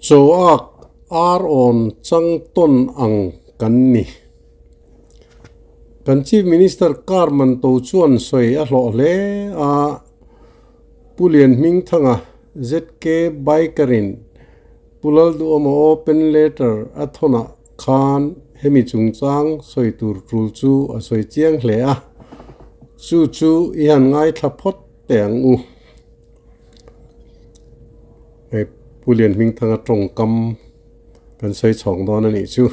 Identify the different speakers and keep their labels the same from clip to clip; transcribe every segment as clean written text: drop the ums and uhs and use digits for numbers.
Speaker 1: Chaw-ak ar awn chang tawn ang kan ni. Kan Chief Minister car man to chuan sawi a hlawh hle a, Pu Lianhmingthanga ZK Biker-in Pu Lalduhawma open letter a thawnah khan hemi chungchang sawi tur tul chu a sawi chiang hle a, chu chu i han ngaithla phawt teh ang u. Hei Pu Lianhmingthanga tawngkam kan sawi chhawng dawn a nih chu.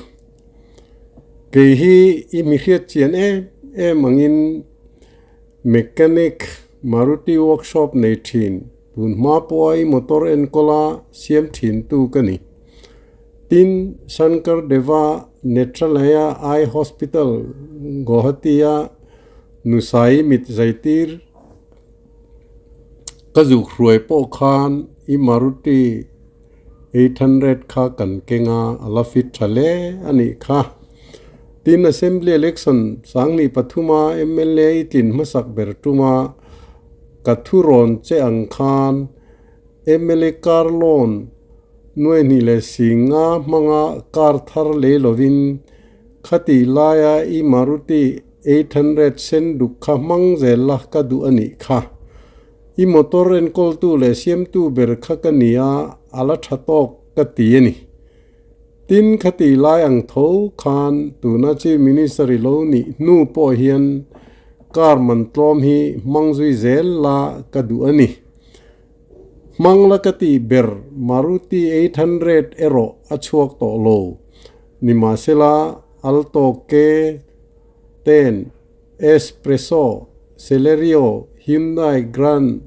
Speaker 1: Kei hi i mi hriat chian em em angin mechanic Maruti workshop nei thin tun hma pawha i motor enkawla siam thin tu ka ni. Tin, Shankar Deva Netralaya Eye Hospital, Guwahati-a Nusai mit zaitir Ka zuk hruai pawh khan i Maruti 800 kha kan keng a, a la fit tha hle a nih kha. Tin, Assembly Election Sangni pathuma mla i tlin hmasak ber tuma ka thu rawn che ang khan mla car loan nuai hnih leh singa hmanga car thar lei lovin Khatih laia i Maruti 800 sen duk kha hmang zel la ka duh a nih kha. I motor enkawltu leh siamtu ber kha ka ni a, a la tha tawk ka ti a ni. Tin, khatih lai ang tho khan tuna Chief Minister i lo nih hnu pawh hian car man tlawm hi hmang zui zel la ka duh a ni. Hmang la ka tih ber Maruti 800 erawh a chhuak tawh lo. Nimahsela, Alto K ten, S-Presso, Celerio, Hyundai Grand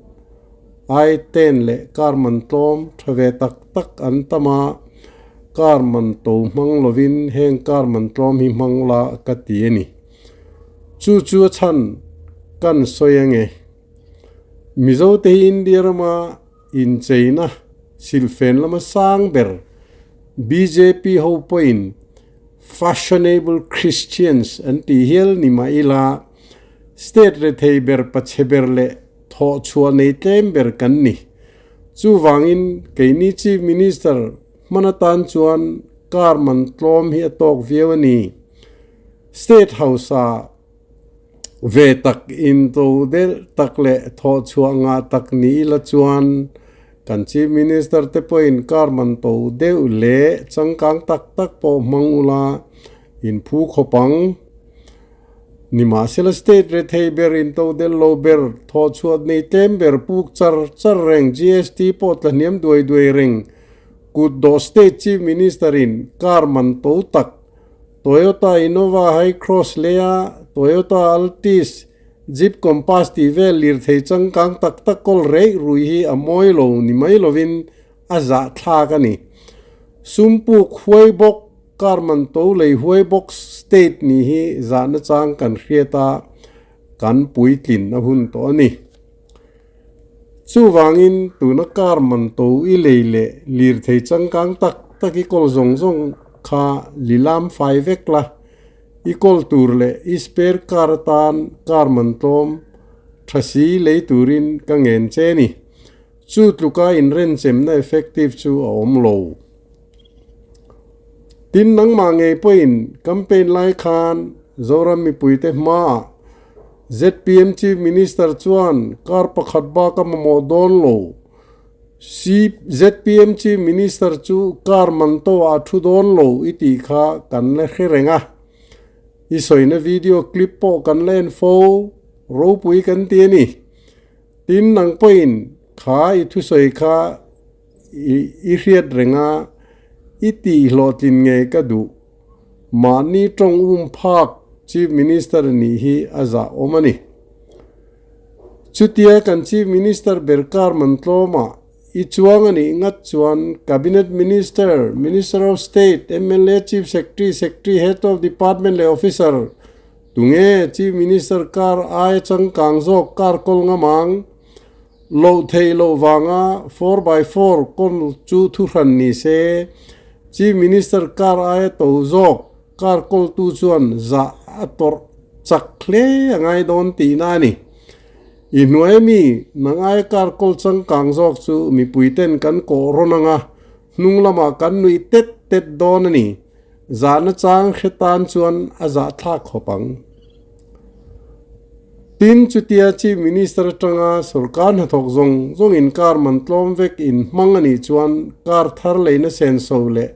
Speaker 1: i ten leh car man tlawm tha ve tak tak an tam a, car man to hmang lovin heng car man tlawm hi hmang la ka ti a ni. Chu chu a chhan kan sawi ange. Mizote hi India rama Incheina silfen lama sang ber bjp ho pawhin fashionable Christians an tih hial ni mah ila, state rethei ber pachhe ber leh thawhchhuah nei tlem ber kan ni. Chuvangin keini Chief Minister hman atan chuan car man tlawm hi a tawk viau a ni. State House-ah Ve tak into delh tak leh thawh chhuah ngah tak ni ila chuan kan Chief Minister te pawhin car man to deuh leh changkang tak tak pawh hmang ula in phu khawp ang. Nimahsela state rethei ber into delh lo ber thawh chhuah nei tlem ber puk char char reng GST pawh tla hniam duai duai reng kut dawh state Chief Minister in car man to tak Toyota Innova Hycross leia Toyota Altis, Jeep Compass tih vel lirthei changkang tak tak kawl reih rui hi a mawi lo ni mai lovin a zahthlak a ni. Sumpuk huai bawk, car man to lei huai bawk state nih hi zahna chang kan hriat a, kan puitlin a hun tawh a ni. Chuvangin tuna car man to i lei leh lirthei changkang tak tak i kawl zawng zawng kha lilam fai vek la, i kawl tur leh i spare car atan car man tlawm tha si lei turin ka ngen che ni. Chu tluka inrenchemna effective chu a awm lo. Tin, nangmah ngei pawhin campaign lai khan Zoram mipuite hmaah zpm Chief Minister chuan kar pakhat bak a mamawh dawn lo. Zpm Chief Minister chu kar man to ah a thu dawn lo i tih kha kan la hre reng a. I sawina video clip pawh kan la en fo ropui kan ti a ni. Tin, nang pawhin kha i thusawi kha I hriat reng a, i tih hlawhtlin ngei ka duh. Mahni tawng um phak Chief Minister nih hi a zah awm a ni. Chutia kan Chief Minister ber kar man tlawmah i chuang a nih ngat chuan Cabinet Minister, Minister of State, mla, Chief Secretary, Secretary, Head of Department leh Officer tunge Chief Minister kar aia changkang zawk kar kawl ngam ang? Loh theih loh vanga 4x4 kawn chu thuhran ni se, Chief Minister car aia to zawk car kawltu chuan zah a tawrh chak hle a ngai dawn tihna a ni. I hnuai ami nang aia car kawl changkang zawk chu mipuiten kan kawh rawn anga. Hnung lamah kan nuih tet tet dawn a ni. Zahna chang hre tan chuan a zahthlak khawp ang. Tin, chutia Chief Minister atanga sorkar hnathawk zawng zawng inkar man tlawm vek in hmang a nih chuan kar thar leina senso leh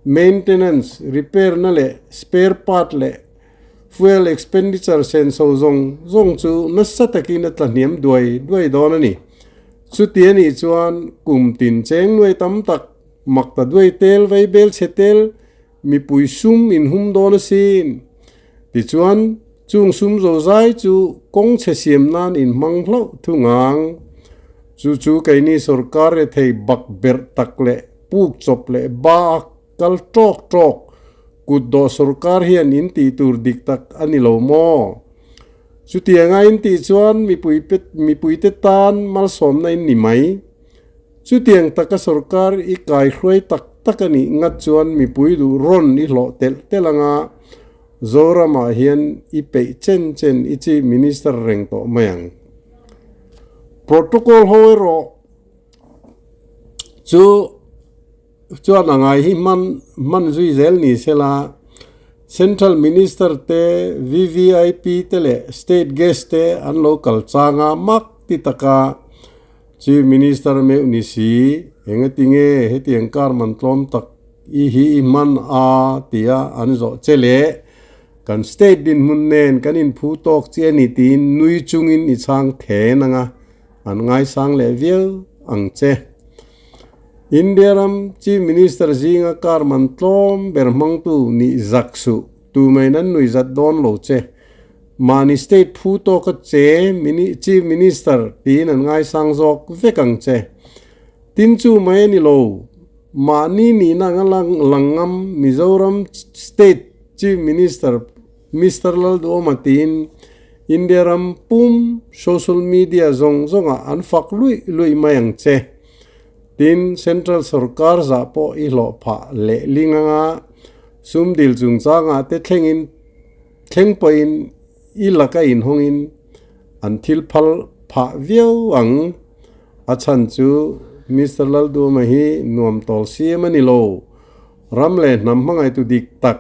Speaker 1: maintenance, repair na leh spare part leh fuel expenditure senso zawng zawng chu nasa takin a tla hniam duai duai dawn a ni. Chuti a nih chuan kum tin cheng nuai tam tak mak ta duai tel vei bel chhe tel mipui sum inhum dawn asin. Tichuan chung sum zozai chu kawng chhe siam nan inhmang hlauh thung ang. Chu chu keini sorkar rethei bak berh tak leh puk chawp leh ba a kal tawk tawk kut dawh sorkar hian in tih tur dik tak a ni lo maw? Chutianga in tih chuan mipui mipuite tan malsawmna in ni mai. Chutiang taka sorkar i kaihruai tak tak a nih ngat chuan mipui duh rawn i hlawh telh telh anga Zoramah hian i peih chen chen i Chief Minister reng tawh mai ang. Protocol ho erawh chu chuan a ngai hi hman hman zui zel ni sela Central Minister te, VVIP te leh State Guest te an lo kal chang a mak ti taka Chief Minister meuh ni si engati nge hetiang kar man tlawm tak i hi i hman a tia an zawh che leh kan state dinhmun nen kan inphu tawk chi a ni tiin nui chungin i chhang then anga an ngaisang leh viau ang che. India ram Chief Minister zinga kar man tlawm ber hmangtu nih zak suh tumaiin an nui zat dawn lo che. Mahni state phu tawka che Chief Minister tiin an ngaisang zawk vek ang che. Tin chu mai a ni lo, mahni nihna anga lang ngam Mizoram state Chief Minister Mister Lalduhoma tiin India ram pum social media zawng zawngah an fak luih luih mai ang che. Tin, Central sorkar zah pawh i hlawh phah leh ling anga sum dil chungchangah te thlengin thleng pawhin i laka inhawngin an thil phal phah viau ang. A chhan chu Mister Lalduhoma hi nuam tawl siam a ni lo. Ram leh hnam hmangaihtu dik tak,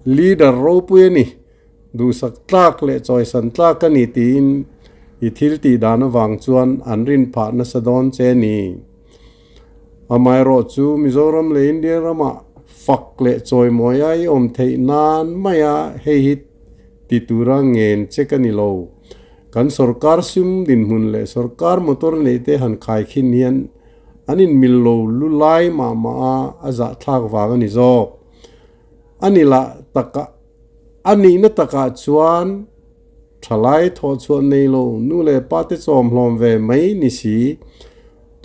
Speaker 1: leader ropui a ni. Duhsak tlak leh chawisan tlak a ni tiin i thil tih dan avang chuan an rin phah nasa dawn che a ni. Amaherawhchu Mizoram leh India ramah fak leh chawimawi a i awm theih nan maia hei hi ti tura ngen che ka ni lo. Kan sorkar sum dinhmun leh sorkar motor neite han khaikhin hian an inmil lo lu lai mah mah a, a zahthlak vang a ni zawk. A ni lah takah A nihna takah chuan thalai thawhchhuah nei lo nu leh pa te chawmhlawm ve mai ni si.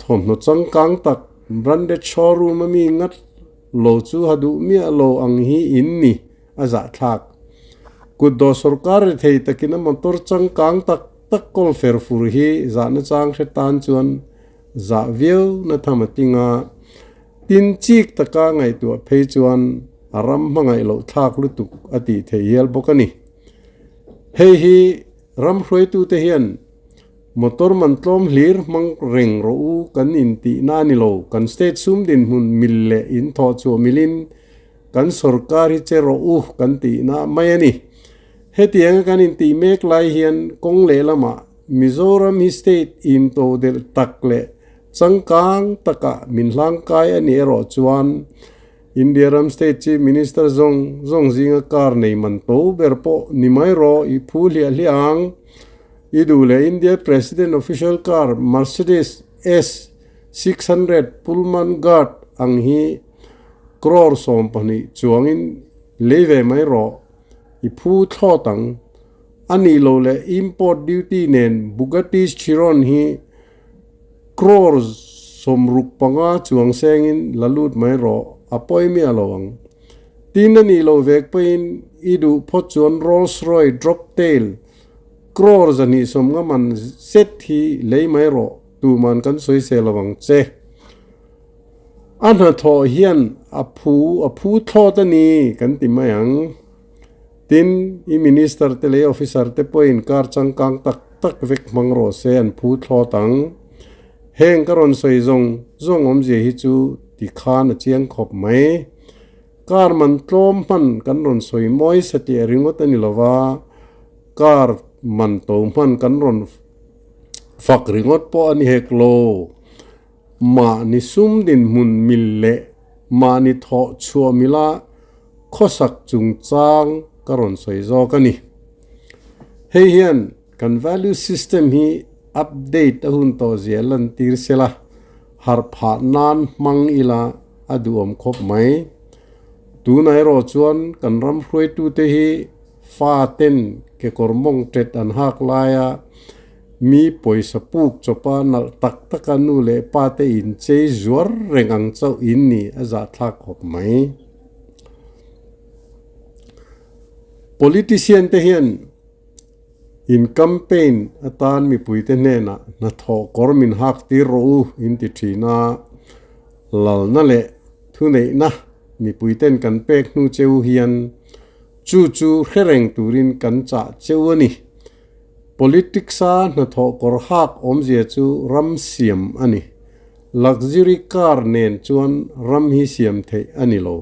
Speaker 1: Thawmhnaw changkang tak branded showroom a mi ngat lo chu ha duh miah lo ang hi in ni a zahthlak. Kutdawh sorkar ri thei takin a motor changkang tak tak kawl fer fur hi zahna chang hre tan chuan zah viau na tham a tling a. Tin chik taka ngaihtuah phei chuan a ram hmangaih loh thlak lutuk a tih theih hial bawk a ni. Hei hi ram hruaitute hian motor man tlawm hlir hmang reng rawh u kan intihna a ni lo, kan state sum dinhmun mil leh in thawh chhuah milin kan sorkar hi che rawh u kan tihna mai a ni. Hetianga kan intih mek lai hian kawng lehlamah Mizoram hi state intodelh tak leh changkang takah min hlangkai a nih erawh chuan India ram state Chief Minister zawng zawng zinga car nei man to ber pawh ni mai rawh i phu hliah hliah ang. I duh leh India President official car Mercedes S 600 Pullman Guard ang hi crore 12 chuangin lei ve mai rawh i phu thlawt ang. A nih loh leh import duty nen Bugatti Chiron hi Crore 65 chuang sengin la lut mai rawh, a pawi miah lo ang. Tin a nih loh vek pawhin i duh phawt chuan Rolls Royce Droptail crore 250 man zet hi lei mai rawh, tuman kan sawi se lo ang che. A hnathawh hian a phu a phu thlawt a ni kan ti mai ang. Tin, i minister te leh i officer te pawhin kar changkang tak tak vek hmang rawh se an phu thlawt ang. Heng ka rawn sawi zawng zawng awmzia hi chu ti khan a chiang khawp mai. Car man tlawm hman kan rawn sawi mawi satliah ringawt a ni lo va, car man to hman kan rawn fak ringawt pawh a ni hek lo. Mahni sum dinhmun mil leh mahni thawh chhuah mila khawsak chungchang ka rawn sawi zawk a ni. Hei hian kan value system hi update a hun tawh zia lantir sela, harh phah nan hmang ila a duhawm khawp mai. Tunah erawh chuan kan ram hruaitute hi fa ten kekawr mawng tet an hak laia mi pawisa puk chawpa nalh tak taka nu leh pa te inchei zuar reng ang chauh in ni a zahthlak khawp mai. Politician te hian In campaign atan mipuite hnenah hnathawh kawr min hak tir rawh u in ti thin a, lalna leh thuneihna mipuiten kan pek hnu cheu hian chu chu hre reng turin kan chah cheu a ni. Politics-a hnathawh kawr hak awmzia chu ram siam a ni. Luxury car nen chuan ram hi siam theih a ni lo.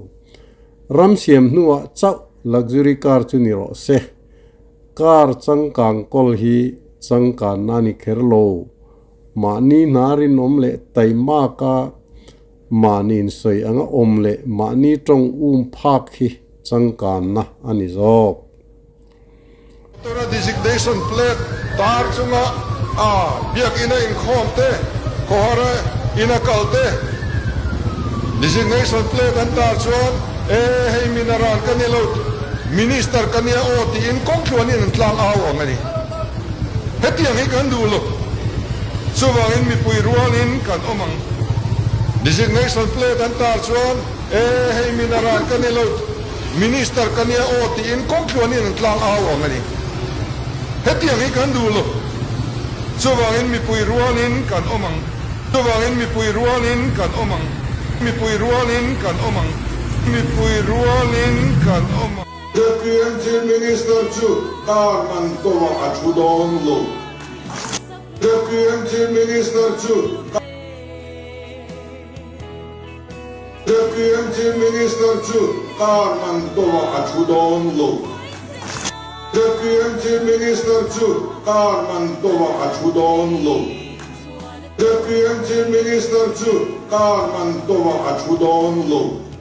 Speaker 1: Ram siam hnuah chauh luxury car chu ni rawh se. Car changkang kawl hi changkanna a ni kher lo. Mahni hna rinawm leh taimaka mahni insawi anga awm leh mahni tawng um phak hi changkanna a ni zawk.
Speaker 2: Tuna designation plate tar chunga a biakina inkhawm te, khawhara ina kal te designation plate an tar chuan e hei minaran ka ni lo, minister ka nia aw tiin kawng tluanin an tlang au ang a ni. Hetiang hi kan duh lo. Chuvangin mipui rualin kan awm ang. Designation plate an tar chuan e hei minaran ka ni lo, Minister ka nia aw tiin kawng tluanin an tlang au ang a ni. Hetiang hi kan duh lo. Chuvangin mipui rualin kan awm ang. Chuvangin mipui rualin kan awm ang. Mipui rualin kan awm ang. Mipui rualin kan awm ang.
Speaker 3: ZPM Chief Minister chu car man tawah a thu dawn lo. ZPM Chief Minister chu. ZPM Chief Minister chu car man tawah a thu dawn lo. ZPM Chief Minister chu car man tawah a thu dawn lo. ZPM Chief Minister chu car man tawah a thu dawn lo.